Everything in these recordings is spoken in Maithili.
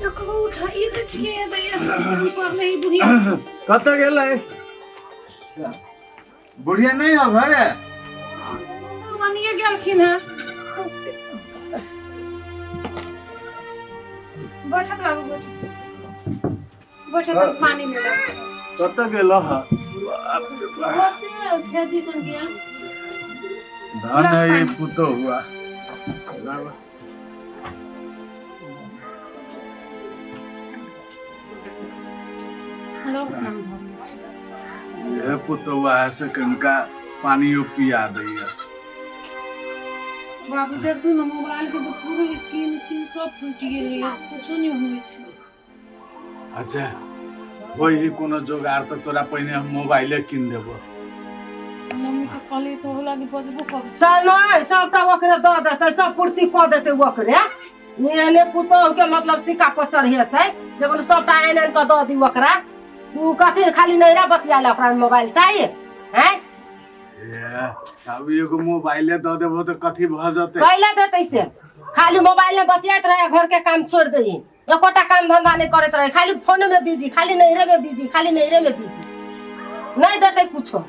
ककरो उठाइए दै छियै दैया ऊपर नहीं बुढ़िया। कतऽ गेलै बुढ़िया? नहीं हो घरे? बनिए गेलखिन हँ। बैठत बाबू, बैठ बैठत, पानी ले लो। कतऽ गेल ह? ओते खेती सन गया। धन है ये पुतो हुआ। हेलो, नाम धरने छी। इहे पुतौआ है से कनिका पानियो पिया दैया। बाबू, देखू ने, मोबाइल के तऽ पूरा स्क्रीन स्क्रीन सब फूटि गेलै, कुछो नहि होइ छै। अच्छा, वही कोनो जोगाड़ तऽ तोरा पहिने हम मोबाइले कीन देबो। मम्मी के कहलियै तऽ ओहो लागी बजबो करै छै। तऽ नहि, सबटा ओकरे दऽ देतै, सब पूर्ति कऽ देतै ओकरे। एहने पुतोह के मतलब सिक्का पर चढ़ेतै जे बोलू सबटा आनि आनि कऽ दऽ दी ओकरा। ओ कथी खाली नैरा बतियाले ओकरा मोबाइल चाहिए हैं? ए, अब एगो मोबाइले दऽ देबो तऽ कथी भऽ जेतै? कैला देतै से? खाली मोबाइल में बतियाइत रहे, घर के काम छोड़ दे, एकोटा काम धंधा नहीं करैत रहे, खाली फोन में बिजी, खाली नैहरे में बिजी, खाली नैहरे में बिजी। नहीं देतै कुछो।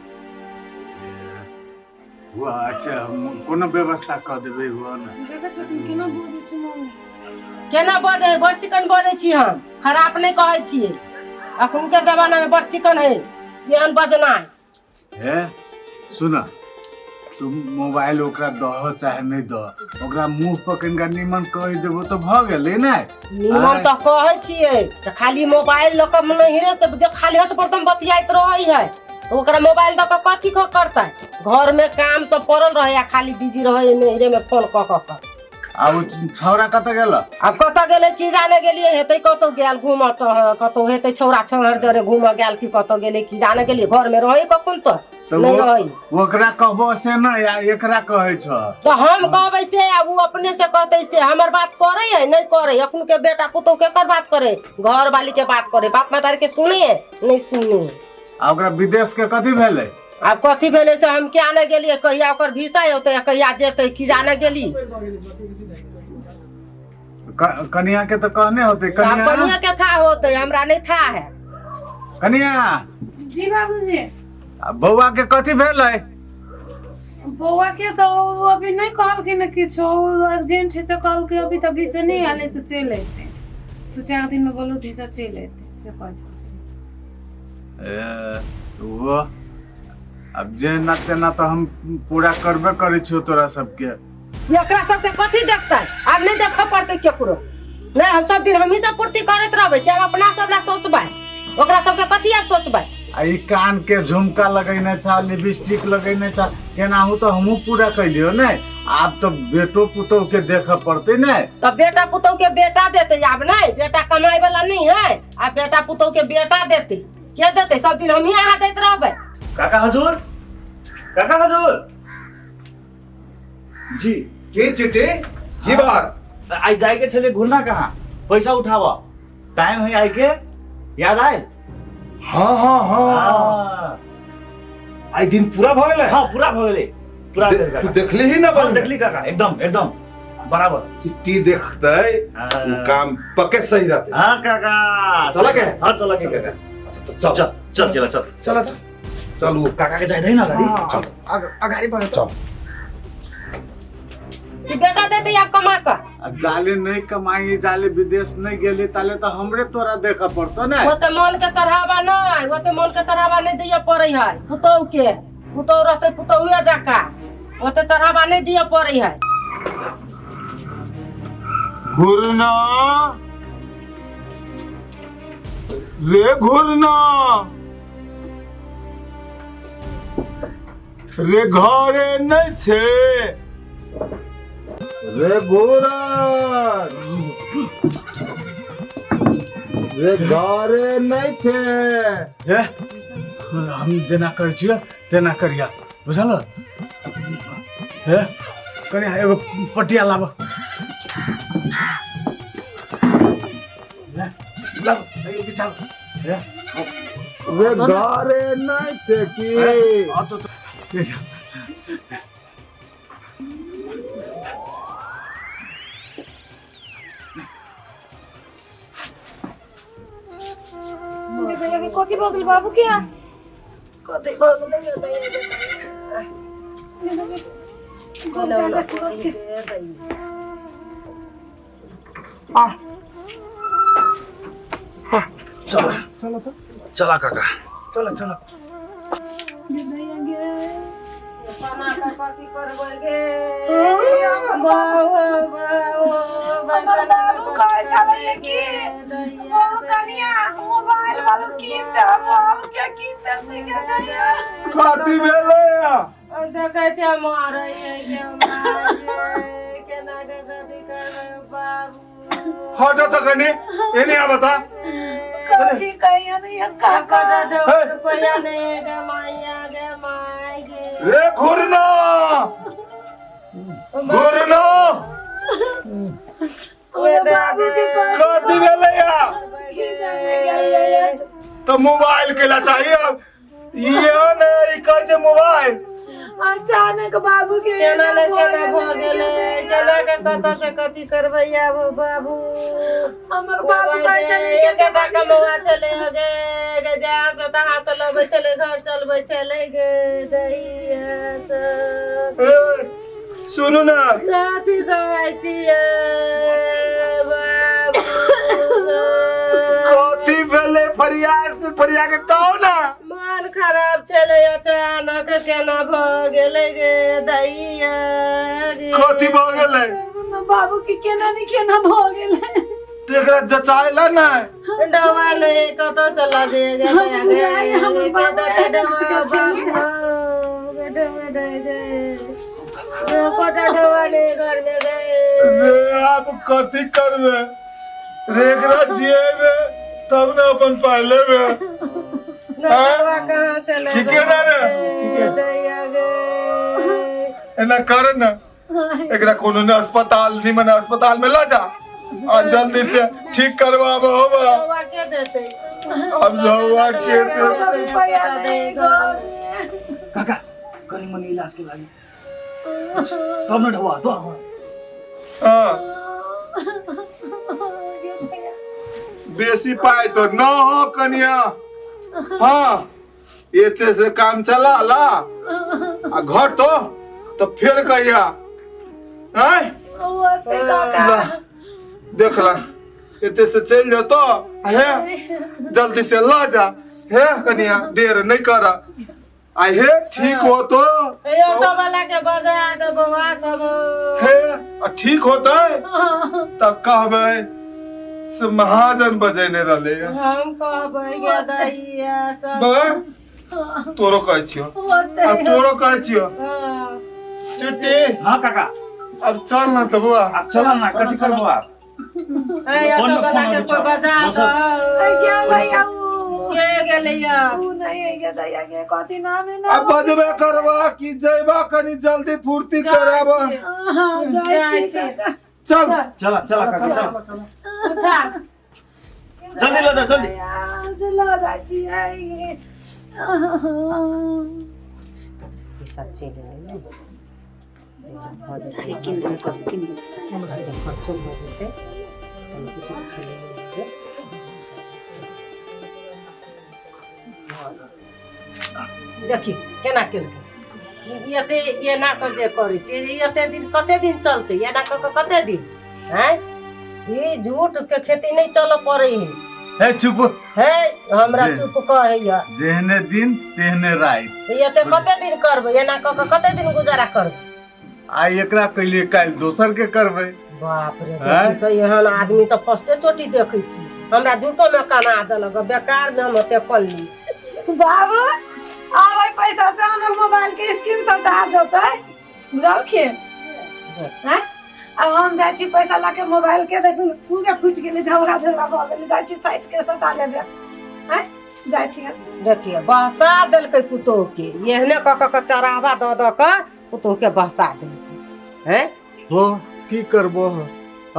हुआ, अच्छा, हम कोनो व्यवस्था कऽ देबै, हुआ ने। देखै छथिन केना बजै छै मम्मी? केना बजै? बड़ चिकन बजै छी हम, खराब नहि कहै छियै। अखुनके जमाना में बड़ चिकन है एहन बजनाइ। हे सुन, तू मोबाइल ओकरा दह चाहे नहि दह, ओकरा मुँह पर कनिका निमन कहि देबो तऽ भऽ गेलै ने। निमन तऽ कहै छियै तऽ खाली मोबाइल लऽ कऽ नहिरे से जे खाली हट पर बतियाइत रहै है, तऽ ओकरा मोबाइल दऽ कऽ कथी कऽ करतै? घरमे काम सब पड़ल रहै आ खाली बिजी रहै नहिरे में फोन कऽ कऽ कऽ। आ ओ छौड़ा कतऽ गेल? आब कतऽ गेलै की जाने गेलियै। हेतै कतौ गेल घूमऽ, तऽ कतौ हेतै छौड़ा छौहर जरे घूमऽ गेल कि कतौ गेलै की जाने गेलियै। घरमे रहै कखन तऽ तऽ नहि रहै। ओकरा कहबो से नहि आ एकरा कहै छ? तऽ हम कहबै से आ ओ अपने से कहतै से? हमर बात करै है नहि करै? अखन के बेटा पुतहु केकर बात करै? घर वाली के बात करै, बाप महतारी के सुनै है नहि सुनै है। आ ओकरा विदेश के कथी भेलै? आब कथी भेलै से हम क्या नहि गेलियै। कहिया ओकर भिसा औतै आ कहिया जेतै की जाने गेली। कनिया के तऽ कहने होतै। आब कनिया। कनिया के था होतै, हमरा नहि था है। कनिया। जी बाबूजी। आ बौआ के कथी भेलै? बौआ के तऽ ओ अभी नहि कहलखिन हँ किछो। ओ अर्जेंट है से कहलकै, अभी तऽ भिसे नहि आयल है से चलि अयतै 2-4 दिन मे, बोलू भिसा चलि अयतै से कहै छलखिन। ए, वो अब जेना तेना तऽ हम पूरा करबे करै छियौ तोरा सबके। एकरा सबके कथी देखतै? आब नहि देखऽ पड़तै केकरो नहि। हम सब दिन हमही सब पूर्ति करैत रहबै कि आब अपना सब ला सोचबै? ओकरा सबके कथी आब सोचबै? आ ई कान के झुमका लगैने छा, लिपस्टिक लगैने छा, केनाहु तऽ हमहूँ पूरा कैलियौ ने। आब तऽ बेटो पुतोह के देखऽ पड़तै ने। तऽ बेटा पुतोह के बेटा देतै आब? नहि, बेटा कमाइ वाला नहि है। आब बेटा पुतोह के बेटा देतै? के देतै? सब दिन हमही अहाँ दैत रहबै? काका हजुर, काका हजुर जी। के चिटे, की बात? आइ जाय के छले घूरना कहाँ, पैसा उठाव टाइम है आइ के, याद आयल? हाँ हाँ हाँ। हाँ। आई दिन पूरा भऽ गेलै? हाँ, पूरा भऽ गेलै, पूरा भेल तू काका। देखली ही ना? हाँ। बन देखली काका, एकदम एकदम बराबर। चिट्ठी देखते हाँ। उ काम पक्के सही रहते। हाँ काका। चला के? हाँ, चला के काका। अच्छा, तो चल। चल चल चल चल। चल चल चलू। काका के जाय दे ना गाड़ी। चल। अगाडि बढ। चल। कि बेटा देतै आब कमा कऽ? आ जाले नहि कमाई, जाले विदेश नहि गेली, ताले तऽ हमरे तोरा देखऽ पड़तो ने। ओते मन के चढ़ावा नहि, ओते मन के चढ़ावा नहि दिअ पड़ै है पुतोह के। पुतोह रहतै पुतोहुए जकाँ, ओते चढ़ावा नहि दिअ पड़ै है। घुरना रे, घुरना रे, घरे नहि छै रे घुरन रे, घरे नहि छै। हे, हम जेना करै छियै तेना करिया, बुझल? हे कनिया, एगो पटिया लाब। हे, लाब, एगो बिछाब। हे। रे, घरे नहि छै की? आ तो ले जा। दैया कथी भऽ गेल बाबू के कथी भऽ गेलै गे दैया चला चलो तो चला काका चलो चलो कथी करबै गे बाबू बाबू हमर बाबू कहै छलै कि बाबू कनिया मोबाइल वालो कीन दे बाबू के कीन देतै के दैया कथी भेलै देखै छै मारै गे माय केना के कथी करबै बाबू हट तो कनी एने आ बता कथी कहिया दैया काका रुपया नहीं गे माइया गे माय गे रे घुरना घुरना हमरा बाबू के कहै कथी भेलै की जाने गेलियै तो मोबाइल केला चाहिए अब ये ने ई कहै छै मोबाइल अचानक बाबू के केना ने केना भऽ गेलै केना के कतऽ से कथी करबै आब बाबू हमर बाबू कहै छलै के केना कमौआ छलै गे गे जहाँ से तहाँ से लबै छलै घर चलबै छलै गे दैया से ए, सुनू ना कथी कहै छियै बाबू कथी भेलै फरिया से फरिया के कहू ना मन खराब छलै अचानक केना भऽ गेलै गे दैया गे कथी भऽ गेलै बाबू के केना ने केना भऽ गेलै तऽ एकरा जचाय ला ने डवा नहि कतऽ से लगे गे दैया गे हमर बाबू के डवा बाबू गे डवा दै गे कोटा डवा नहि घर में गे रे आब कथी करबै रे एकरा जिएबे तब ने अपन पाइ लेबे डवा कहाँ से लगे ठीके ना रे दैया गे एना कर ने एकरा कोनो ने अस्पताल निमन अस्पताल में ला जा आ जल्दी से ठीक करवाबो होबा डवा के देतै अब रहुआ के दे रुपया नहीं घर में काका कनी मनी इलाज के लागी तब न ढवा तो हाँ बेसी पाइ तो न हो कनिया हाँ एते से काम चला ला आ घर तो तो फिर कहिया आय ला, देख ला एते से चल जतो हे जल्दी से ला जा हे कनिया देर नहीं कर आ हे ठीक हो तो ए ऑटो वाला के बजा दे बौआ सब हे आ ठीक होतै तब कहबै से महाजन बजेने रहले हम कहबै गे दैया सब बाबा तोरो कहै छियो अब तोरो कहै छियो हाँ। चुट्टी हाँ काका अब चल ना तो बुआ अब चला ना कथी करबो आप ए ऑटो वाला के कोई बजा दो क्या भैया उ के गेलैया उ नहीं है के दैया के कथी नाम है ना अब बजबे करबा कि जैबा कनी जल्दी फुर्ती कराबा हाँ जाइ छी काका। चल चला चला काका चला उठा जल्दी ल जा जल्दी दैया, चला जाइ छी आइ। पैसा चलि एलै ने भऽ जेतै किन किन खर्चो भऽ जेतै तनि किछु किछु लऽ लेबै। देखी केना केलकै ई एते एना कऽ जे करै छियै ई एते दिन कते दिन चलतै एना कऽ कऽ कते दिन आँय ई झूठ के खेती नहि चलऽ पड़ै है हे चुप हे हमरा जे। चुप कहैया जेहने दिन तेहने राति तऽ एते कते दिन करबै एना कऽ कऽ कते दिन गुजारा करबै आइ एकरा कैलियै काल्हि दोसर के करबै बाप रे आँय? देखी तऽ एहन आदमी तऽ फर्स्टे चोटी देखै छी हमरा झूठो में कना देलक बेकार में हम ओते पलली बाबू आब एहि पैसा से हमर मोबाइल के स्क्रीन सटा जेतै बुझलखिन हैं आब हम जाइ छी पैसा लऽ के मोबाइल के देखू पूरे फूटि गेलै झगड़ा झगड़ा भऽ गेलै जाइ छी साइड के सटा लेबै हैं जाइ छी देखिए बहसा देलकै पुतोह के एहने कऽ कऽ के चढ़ावा दऽ दऽ कऽ पुतोह के बहसा देलकै हैं हो की करबो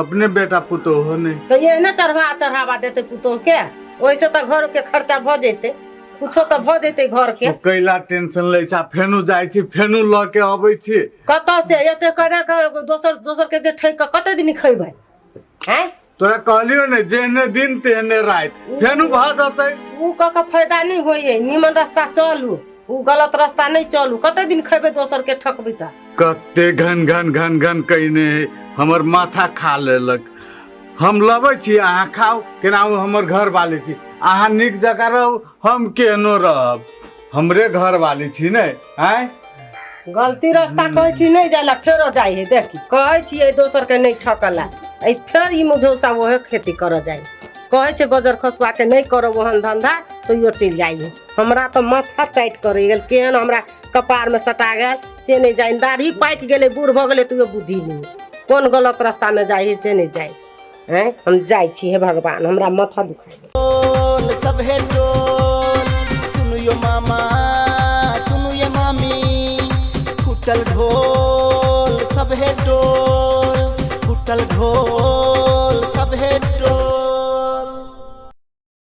अपने बेटा पुतोह हो नहि तऽ एहने चढ़वा चढ़ावा देतै पुतोह के ओहिसँ तऽ घर के खर्चा भऽ जैतै कुछो तऽ भऽ जैतै घर के तो कैला टेंशन लै छै आ फेनो जाइ छी फेनो लऽ के अबै छी कतऽ से एते केना कऽ दोसर दोसर के जे ठकि कऽ कते दिन खैबै हैं तोरा कहलियो ने जेहने दिन तेहने राति, फेनु भऽ जेतै। उ कऽ के फायदा नहि होइए, निमन रास्ता चलू, उ गलत रास्ता नहि चलू। कते दिन खेबै दोसर के ठकबै तऽ? कते घन घन घन घन कयने है, हमर माथा खा लेलक। हम लबै छी, अहाँ खाउ। केनाहु हमर घर वाली छी, अहाँ नीक जकाँ रहू, हम केहनो रहब, हमरे घर वाली छी ने। आँय, गलती रास्ता कहै छी नहि जाइ ला, फेरो जाइ है। देखी, कहै छियै दोसर के नहि ठकला, ऐ फेर ई मुझौसा ओहे खेती करऽ जाइ। कहै छै बजर खसुआ के नहि करब ओहन धंधा, तैयो चलि जाइ है। हमरा तऽ माथा चाटि करै गेल, केहन हमरा कपारमे सटा गेल से नहि जानि। दाढ़ी पाकि गेलै, बूढ़ भऽ गेलै, तैयो बुद्धि नहि। कोन गलत रास्तामे जाइ है से नहि जाइ। आँय, हम जाइ छी। हे भगवान, हमरा माथा दुखाइ गेल। टोल सभे टोल, सुनु यो मामा, सुनु ये मामी, फूटल ढोल सभे टोल, फूटल ढोल।